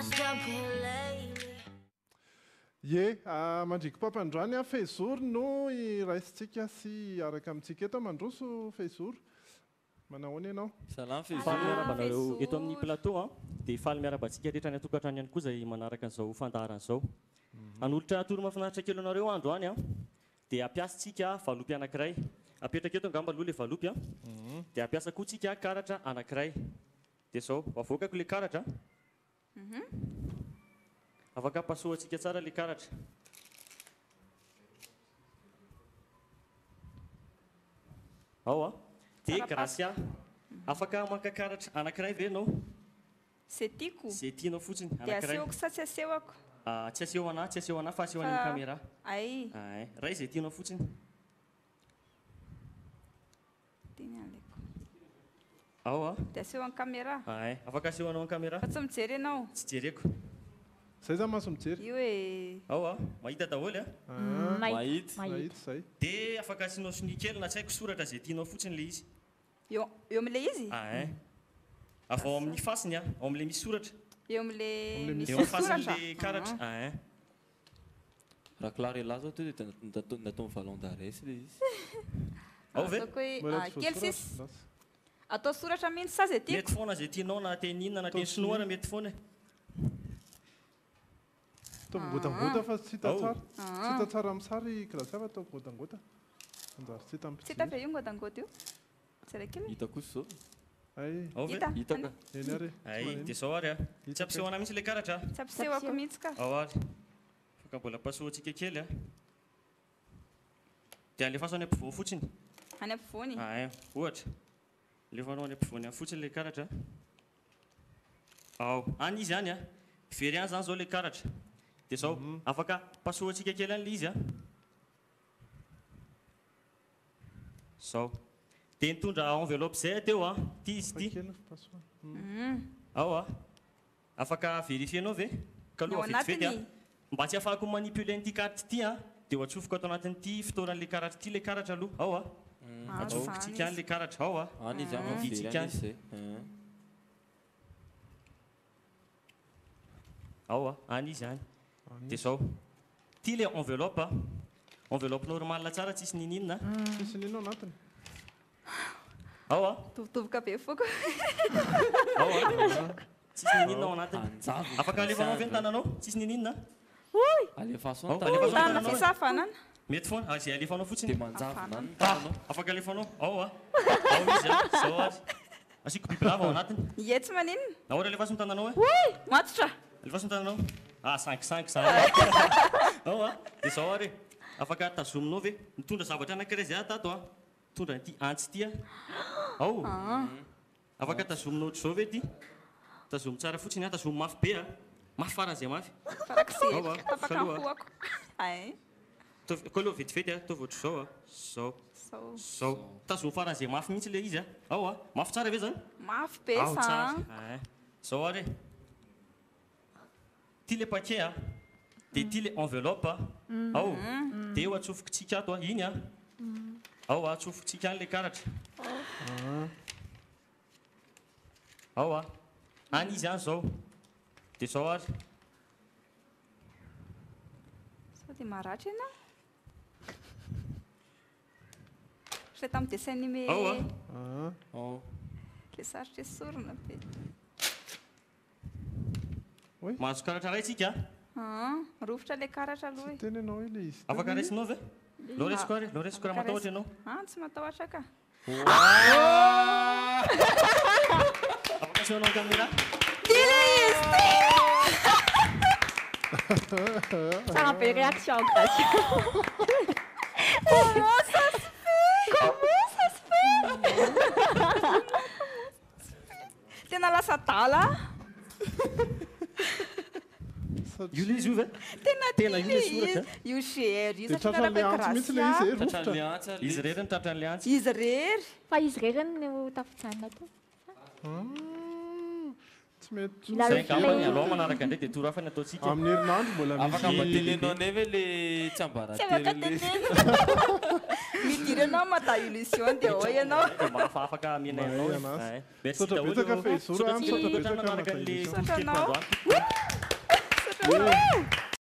messed up here lately. Ie, mandriako papa androany an, fehizoro no iraisintsika sy hiaraka amintsika eto, mandroso fehizoro, manahoana ianao? Salama Faly Fehizoro. miarahaba anareo eto amin'ny plateau an, dia faly miarahaba antsika rehetra any an-tokantrano ihany koa izay manaraka an'izao fandaharana izao. Hanolotra toro mahafinaritra kely ho anareo aho androany an, Dia hampiasa tsika valopy anankiray. Apetraka eto angamba aloha ilay valopy an. Dia hampiasa koa tsika karatra anankiray. Dia izao, avoakako ilay karatra. Afaka pasohantsika tsara ilay karatra. Ao an. Dia Gracia, afaka maka karatra anankiray ve ianao? Ze tiako. Ze tianao fotsiny, Dia anankiray. asehoko sa tsy asehoko? Ah, tsy aseho anah, tsy aseho anah fa aseho any amin'ny Fa caméra. ay. Ay, ray ze tianao fotsiny. Ty ny alaiko. Ao ah. Dia aseho amin'ny caméra. Ay, afaka asehonao amin'ny caméra. Fa tsy mijery ianao. Tsy jereko. Zay za maso mijery. Io e. Ao ah, mahita daholo ah. Mahita. Mahita zay. Dia afaka asianao sonia kely na tsy haiko soratra ze tianao fotsiny le izy. Eo eo amin'ilay izy? Ain. Avy ao amin'ny fasiny an, ao amin'ilay misy soratra. Eo amin'ilay misy Eo amin'ny soratra? fasin'ilay karatra. Ain. Raha Clarella zao to dia nataony vallon d'Arès ilay izy. Ao ve? Ataoko hoe Mbola ah, tsy kely voasoratra, sisa. lasa. Atao soratra mihitsy sa izay Mety tiako? foana izay tianao na teny inona na teny sinoa ary mety foana e. Ataovy ngôtangôta fa tsy hita Ao. tsara. Tsy hita tsara amin'ny sary Gracia fa ataovy ngôtangôta. Manjary tsy hita Tsy hita mpijery. ve io ngôtangôta io? Jereo kely e. Hita kosa izao. Hay. Ao ve? Hita. Hita ka. Eny ary e. Tsy Hay, manino. dia izao ary a. Hita Tsy ampisehoana mihitsy ilay karatra a. Tsy ampisehoako mihitsy ka. Ao ary. Afaka mbola pasohantsika kely a. Dia alefaso any ampovoany fotsiny. Any ampovoany? Ahay, ohatra. Alefanao any ampovoany any fotsiny ilay karatra. Ao. Any izy any a. Very any izany izao ilay karatra. Dia izao, afaka pasohantsika kely any ilay izy a. Zao. Dia nitondra enveloppe zay aho teo a. Ity izy ity. Ao a. Afaka verifier-nao ve? Kaloha Ny ao vetivety a. anatiny. Mba tsy ahafahako mi-manipuler an'ity carte ity a, dia ho atsofoko ato anatin'ity fitoeran'ilay karatra ity ilay karatra aloha. Ao a. Azo Atsofoko tsika izany any ilay karatra. Ao a. Any izy any, Vidintsika very any any. izy zay. Ao a, any izy any. Dia zao. Ity ilay enveloppe a. Enveloppe normale tsara tsisy niniana. Tsisy nino anatiny. Ao a. Tovotovoka be foko. Ao a. Tsisy niniana ao anatiny. Anjavona. Afaka alefanao ve ny tananao? Tsisy niniana. Alefaso Ao, ny alefaso ny tananao. Tanana tananao. ve sa havanana? Mety foana, ah, izay alefanao fotsiny. Dia manjavona any ny tananao. Afaka alefanao. Ao a. Ao izy a. Zao ary. Asiako bibilava ao anatiny. Ie tsy maninona. Nahoana alefaso ny tananao e? Oy! Matotra! Alefaso ny tananao. Ah, sangisangy zany. Ao a. Dia zao ary e. Afaka tazominao ve? Mitondra zavatra anankiray izay aho tato a. Mitondra an'ity antsy ity aho. Ao. Afaka tazominao ohatr'izao ve ity? Tazomy tsara fotsiny a, tazomy mafy be a. Mafy faran'izay mafy. Farak'izay Ao a. tapaka ny Kaloha a. hohako. Ay. Ataovy, kaloha vetivety a, ataovy ohatr'izao a. Zao. Zao. Zao. Tazomy faran'izay mafy mihitsy ilay izy a. Ao a. Mafy tsara ve zany? Mafy be Ao sa. tsara. Ay. Zao ary e. Ity ilay paquet a. Dia ity ilay enveloppe a. Ao. Dia eo atsofokintsika ato a. Iny a. Ao a, atsofokintsika any ilay karatra. Ao a. Any izy any zao. Dia zao ary. Sao dia maratra ianao? Ilay tamin'ny dessin animé. Ao a. Ao. Ilay sarotra esorina be. Mahazo karatra iray tsika a. Ah, rovitra ilay karatra aloha e. Tsy teny ianao ilay izy teo. Afaka raisinao ve? Aleo raisiko ary, aleo raisiko raha matahotra ianao. Ah, tsy matahotra ka. Afaka asehonao ny caméra? Ty ilay izy ty! Tsara be réaction Gracia. Comment ça se fait? Comment ça se fait? Tena lasa adala aho. Io ilay izy io ve? Tena Tena io ilay tia soratra. Io GR io Dia satria tratran'ilay miaraka antsy mihitsy ilay izy e, rovitra. Tratran'ilay antsy ary Izy irery no tratran'ilay antsy. Izy irery. Fa izy irery no tafijanona teo. Tsy mety Mila Zay angamba ny replay. aloha manaraka indray dia tour hafa ny ataontsika. Amin'ny herinandro mbola misy. Afaka mba teneno anay ve le tsiambaratelo Tsy afaka le. tenenina. Midira ianao mada illusion dia ao ianao. Dia mba afaka amena Mahay ianao. anazy. Ay. Merci Misaotra daholo. betsaka Fehizoro Misaotra a, misaotra antsika betsaka nanaraka Mada an'ilay Illusion. Misaotra torokeliko anao. androany. Misaotra anao.